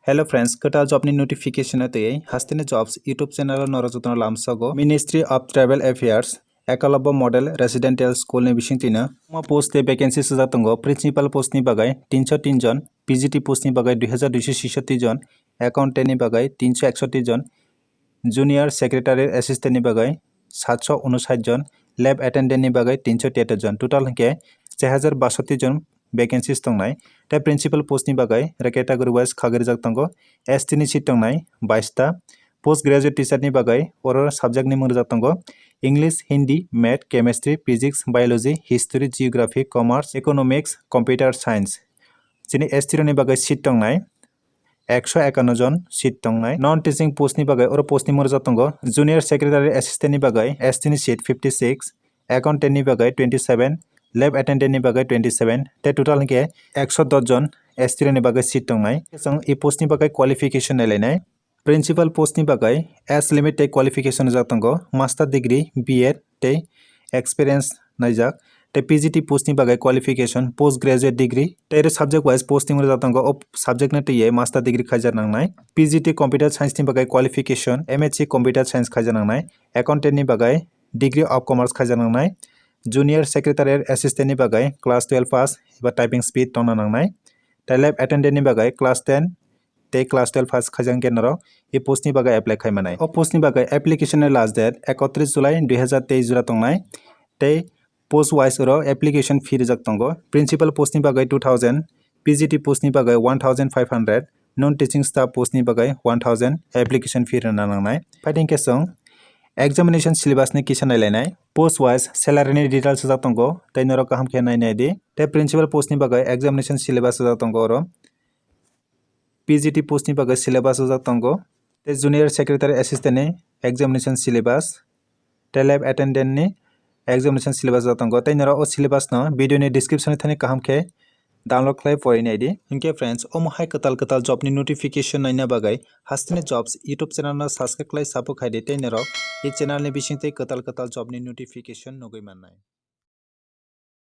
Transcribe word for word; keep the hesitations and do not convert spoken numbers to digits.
Hello friends, kwtal job ni notification o twi hasteni jobs YouTube channel o norok jotono lamsogo. Ministry of Tribal Affairs, Ekalabya Model Residential School ni bisingtwino omo post tei vacancy swijak tongo. Principal post ni bagwi tinso tin jon, P G T post ni bagwi dui hajar duiso sisoti jon, accountant ni bagwi tinso eksoti jon, junior secretary assistant ni bagwi satso unosat jon, lab attendant ni bagwi tinso tiyatar jon, total hwnkhe se hajar basoti jon vacancies tongnai. Tei principal post ni bagwi category wise khagwi rijak tongo. S T ni seat tongnai bais ta. Post graduate teacher ni bagwi oro subject ni mung rijak tongo: English, Hindi, Math, Chemistry, Physics, Biology, History, Geography, Commerce, Economics, Computer Science. Chini S T rok ni bagwi seat tongnai ekso ekanno jon seat tongnai. Non teaching post ni bagwi oro post ni mung rijak tongo: Junior Secretary Assistant ni bagwi S T ni seat fifty six, Accountant ni bagwi twenty seven, Lab Attendant ni bagwi twenty seven, tei total hwnkhe ekso dos jon S T rok ni bagwi seat tongnai. Chwng e post ni bagwi qualification nailainai. Principal post ni bagwi age limit tei qualification rijak tongo: Master Degree, B Ed tei experience naijak. Tei P G T post ni bagwi qualification: Post Graduate Degree. Tei oro subject wise posting rijak tongo, o subject no twiwi Master Degree khaijak nangnai. P G T Computer Science ni bagwi qualification: M S C Computer Science khaijak nangnai. Accountant ni bagwi Degree of Commerce khaijak nangnai. Junior Secretariat Assistant ni bagwi class twelve pass eba typing speed tongna nangnai. Tei Lab Attendant ni bagwi class ten tei class twelve pass khaijak hwnkhe norok e post ni bagwi apply khai manai. O post ni bagwi application ni last date ekotris July dui hajar teis jora tongnai. Tei post wise oro application fee rijak tongo. Principal post ni bagwi two thousand, P G T post ni bagwi one thousand five hundred, non teaching staff post ni bagwi one thousand application fee rwna nangnai. Phaidi hwnkhe chwng examination syllabus ni kisa nailainai. Post wise salary ni details rijak tongo, tei norok kaham khe nai nai di. Tei principal post ni bagwi examination syllabus rijak tongo oro. P G T post ni bagwi syllabus rijak tongo. Tei Junior Secretary Assistant ni examination syllabus, tei Lab Attendant ni examination syllabus rijak tongo. Tei norok o syllabus no video ni description ni thani kaham khe download khlai pori nai di. Hinkhe friends, omo hai kwtal kwtal job ni notification naina bagwi hasteni jobs YouTube channel no subscribe khlai support khai di, tei norok e channel ni bisingtwi kwtal kwtal job ni notification nugwi mannai.